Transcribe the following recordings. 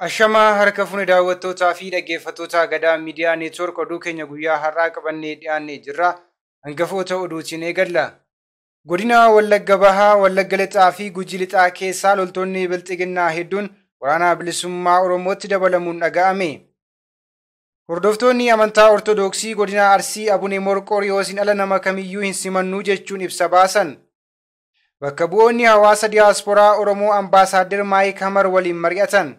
Ashamaa harka fuune daawwattootaa fi dhaggeeffattoota Gadaa Miidiyaa Neetwoork oduu keenya guyyaa har'aa qabannee dhiyaannee jirra. Hangafoota oduutiin eegalla. Godina Wallagga Bahaa, Wallagga Lixaa fi Gujii Lixaa keessaa loltoonni Bilxiginnaa hedduun waraana bilisummaa Oromootti dabalamuun dhaga'ame. Hordoftoonni amantaa Ortoodooksii godina Arsii Abunee Morqooriyoosiin ala nama kamiyyuu hin simannuu jechuun ibsa baasan. Bakka bu'oonni hawaasa diyaasporaa Oromoo Ambaasaaddar Maayik Hamar waliin mari'atan.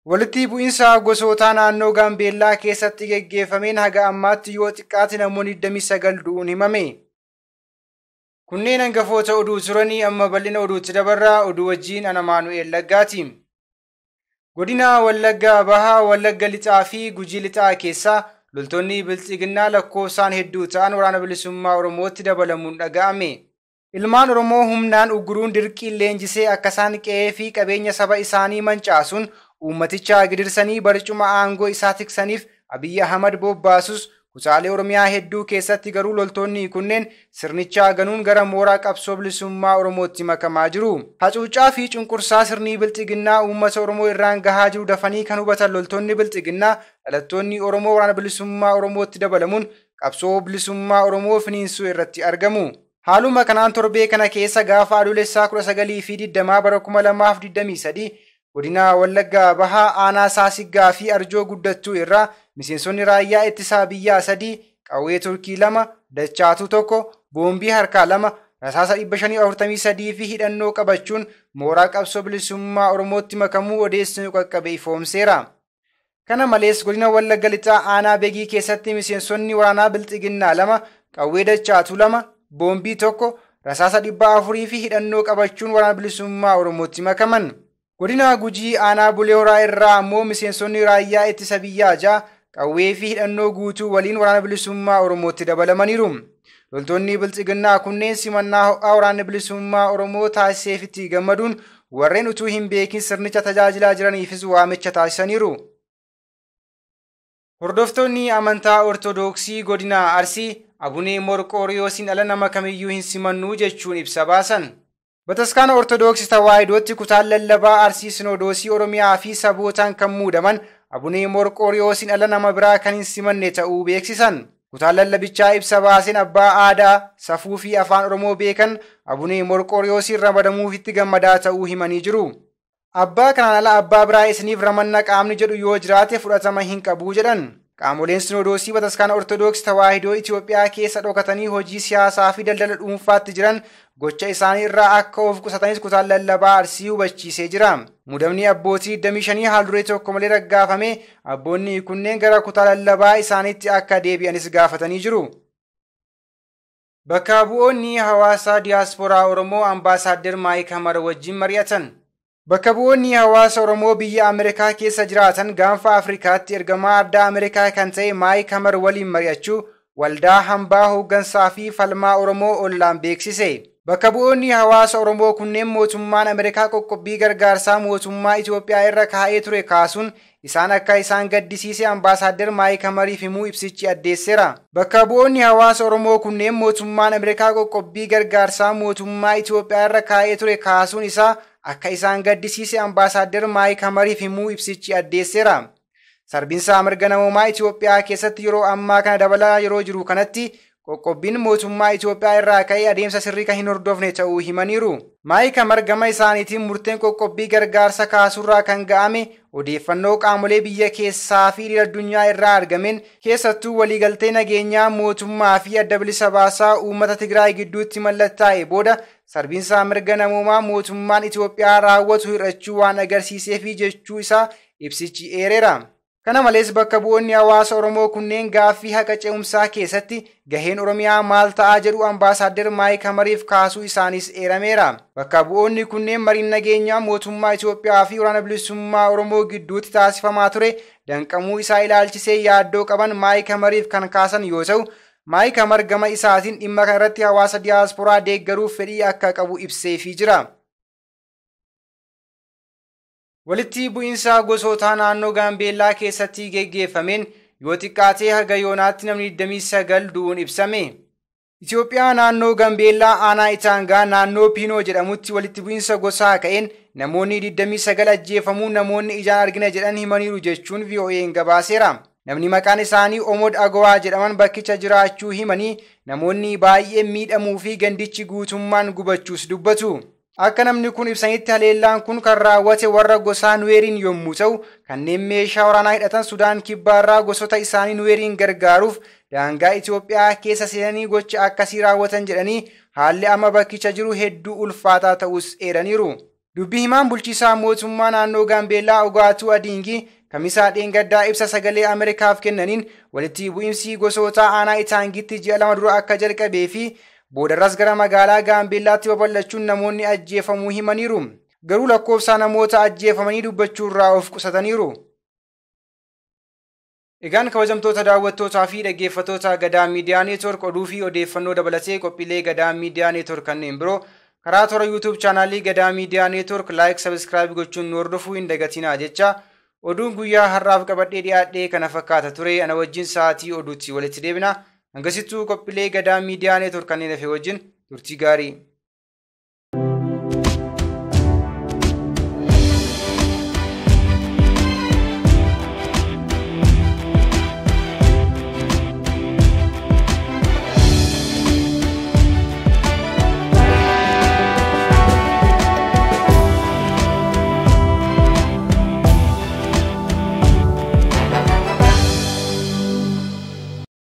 Walitti bu'iinsa gosoota naannoo Gaambeellaa keessatti geggeeffameen haga ammaatti yoo xiqqaate namoonni 29 du'uun himame. Kunneen hangafoota oduu turanii amma bal'ina oduutti dabarraa oduu wajjin ana Maanu'eel Laggaati. Godina Wallagga Bahaa, Wallagga Lixaa fi Gujii Lixaa keessaa loltoonni Bilxiginnaa lakkoofsaan hedduu ta'an waraana bilisummaa Oromootti dabalamuun dhaga'ame. Ilmaan Oromoo humnaan ugguruun dirqiin leenjisee akka isaan qe'ee fi qabeenya saba isaanii mancaasuun uummaticha gidirsanii barcuma aangoo isaa tiksaniif Abiyyi Ahmad bobbaasus kutaalee Oromiyaa hedduu keessatti garuu loltoonni kunneen sirnicha ganuun gara mooraa qabsoo bilisummaa Oromootti makamaa jiru. Hacuuccaa fi cunqursaa sirni Bilxiginnaa uummata Oromoo irraan gahaa jiru dafanii kan hubatan loltoonni Bilxiginnaa dhalattoonni Oromoo waraana bilisummaa Oromootti dabalamuun qabsoo bilisummaa Oromoo finiinsuu irratti argamu. Haaluma kanaan torbee kana keessa gaafa adoolessaa 19 fi 20 bara 2023 godina Wallagga Bahaa aanaa Saasiggaa fi Arjoo Guddattuu irraa miseensonni raayyaa ittisaa biyyaa 3, qawwee Turkii 2, dachaatuu 1, boombii harkaa 2, rasaasa 543 fi hidhannoo qabachuun mooraa qabsoo bilisummaa Oromootti makamuu odeessinu qaqqabe ifoomseera. Kana malees godina Wallagga Lixaa aanaa Begii keessatti miseensonni waraanaa Bilxiginnaa 2, qawwee dachaatuu 2, boombii 1, rasaasa 400 fi hidhannoo qabachuun waraana bilisummaa Oromootti makaman. Godina Gujii aanaa Bulee Horaa irraa ammoo miseensonni raayyaa ittisa biyyaa 6 qawwee fi hidhannoo guutuu waliin waraana bilisummaa Oromootti dabalamaniiru. Loltoonni Bilxiginnaa kunneen simannaa ho'aa waraanni bilisummaa Oromoo taasiseefitti gammaduun warreen utuu hin beekin sirnicha tajaajilaa jiraniifis waamicha taasisaniiru. Hordoftoonni amantaa Ortoodooksii godina Arsii Abunee Morqooriyoosiin ala nama kamiyyuu hin simannuu jechuun ibsa baasan. Bataskaana Ortoodooksii Tawaahidootti kutaan lallabaa Arsii Sinodoosii Oromiyaa fi sabootaan kan muudaman Abunee Morqooriyoosiin ala nama biraa kan hin simanne ta'uu beeksisan. Kutaan lallabichaa ibsa baaseen abbaa aadaa, safuu fi afaan Oromoo beekan Abunee Morqooriyoosiin ramadamuufitti gammadaa ta'uu himanii jiru. Abbaa kanaan ala abbaa biraa isiniif ramanna qaamni jedhu yoo jiraate fudhatama hin qabu jedhan. Qaamoleen Sinodoosii Bataskaana Ortoodooksii Tawaahidoo Itoophiyaa keessa dhokatanii hojii siyaasaa fi daldala dhuunfaatti jiran gocha isaanii irraa akka of qusatanis kutaan lallabaa Arsii hubachiisee jira. Muudamni abbootii 25 haal-duree tokko malee raggaafame abboonni kunneen gara kutaa lallabaa isaaniitti akka deebi'anis gaafatanii jiru. Bakka bu'oonni hawaasa diyaasporaa Oromoo Ambaasaaddar Maayik Hamar wajjin mari'atan. Bakka bu'oonni hawaasa Oromoo biyya Ameerikaa keessa jiraatan gaanfa Afrikaatti ergamaa addaa Ameerikaa kan ta'e Maayik Hamar waliin mari'achuu waldaa hambaa hooggansaa fi falmaa Oromoo ollaan beeksise. Bakka bu'oonni hawaasa Oromoo kunneen mootummaan Ameerikaa qoqqobbii gargaarsaa mootummaa Itoophiyaa irra kaa'ee ture kaasuun isaan akka isaan gaddisiise Ambaasaaddar Maayik Hamariif himuu ibsichi addeesseera. Bakka bu'oonni hawaasa Oromoo kunneen mootummaan Ameerikaa qoqqobbii gargaarsaa mootummaa Itoophiyaa irra kaa'ee ture kaasuun isaa akka isaan gaddisiise Ambaasaaddar Maayik Hamariif himuu ibsichi addeesseera. Sarbiinsa mirga namoomaa Itoophiyaa keessatti yeroo ammaa kana dabalaa yeroo jiru kanatti qoqqobbiin mootummaa Itoophiyaa irraa ka'ee adeemsa sirrii kan hin hordofne ta'uu himaniiru. Maayik Hamar gama isaaniitiin murteen qoqqobbii gargaarsa kaasurraa kan ga'ame odeeffannoo qaamolee biyya keessaa fi idil addunyaa irraa argameen keessattuu waliigaltee nageenyaa mootummaa fi adda bilisa baasaa uummata Tigraay gidduutti mallattaa'e booda sarbiinsa mirga namoomaa mootummaan Itoophiyaa raawwatu hir'achuu waan agarsiiseefi jechuu isaa ibsichi eereera. Kana malees bakka bu'oonni hawaasa Oromoo kunneen gaaffii haqa ce'umsaa keessatti gaheen Oromiyaa maal ta'aa jedhu Ambaasaaddar Maayik Hamariif kaasuu isaanis eerameera. Bakka bu'oonni kunneen mariin nageenyaa mootummaa Itoophiyaa fi waraana bilisummaa Oromoo gidduutti taasifamaa ture danqamuu isaa ilaalchisee yaaddoo qaban Maayik Hamariif kan kaasan yoo ta'u, Maayik Hamar gama isaatiin dhimma kana irratti hawaasa diyaasporaa deeggaruuf fedhii akka qabu ibseefii jira. Walitti bu'iinsa gosoota naannoo Gaambeellaa keessatti geggeeffameen yoo xiqqaatee haga yoonaatti namni 29 du'uun ibsame. Itoophiyaa naannoo Gambeellaa aanaa Itaangaa naannoo Piinoo jedhamutti walitti bu'iinsa gosaa ka'een namoonni 29 ajjeefamuu namoonni ijaan argina jedhan himaniiru jechuun VOA'n gabaaseera. Namni maqaan isaanii Omod Agowaa jedhaman bakkicha jiraachuu himanii namoonni baay'een miidhamuu fi gandichi guutummaan gubachuus dubbatu. Akka namni kun ibsanitti haleellaan kun kan raawwate warra gosaa Nuweeriin yommuu ta'u, kanneen meeshaa waraanaa hidhatan Sudaan kibbaarraa gosoota isaanii Nuweeriin gargaaruuf daangaa Itoophiyaa keessa seenanii gocha akkasii raawwatan jedhanii haalli amma bakkicha jiru hedduu ulfaataa ta'us eeraniiru. Dubbii himaan bulchiisaa mootummaa naannoo Gaambeellaa Ogaatuu Adiingii kamisaa dheengaddaa ibsa sagalee Ameerikaaf kennaniin walitti bu'iinsi gosoota aanaa Itaangitti ji'a 2 dura akka jalqabee fi boodarras gara magaalaa Gaambeellaatti babal'achuun namoonni ajjeefamuu himaniiru. Garuu lakkoofsa namoota ajjeefamanii dubbachuurraa of qusataniiru. Egaan kabajamtoota daawwattootaa fi dhaggeeffattoota Gadaa Miidiyaa Neetwork oduu fi odeeffannoo dabalatee qophiilee Gadaa Miidiyaa Neetwork kanneen biroo karaa toora YouTube chaanaalii Gadaa Miidiyaa Neetwork like subscribe gochuun nu hordofuu hin dagatinaa jecha oduun guyyaa har'aaf qabadhee dhiyaadhee kana fakkaata ture ana wajjin sa'aatii oduutti walitti deebina. Hangasittuu qophiilee Gadaa Miidiyaa Neetwork kanneen hafe wajjin turtii gaarii.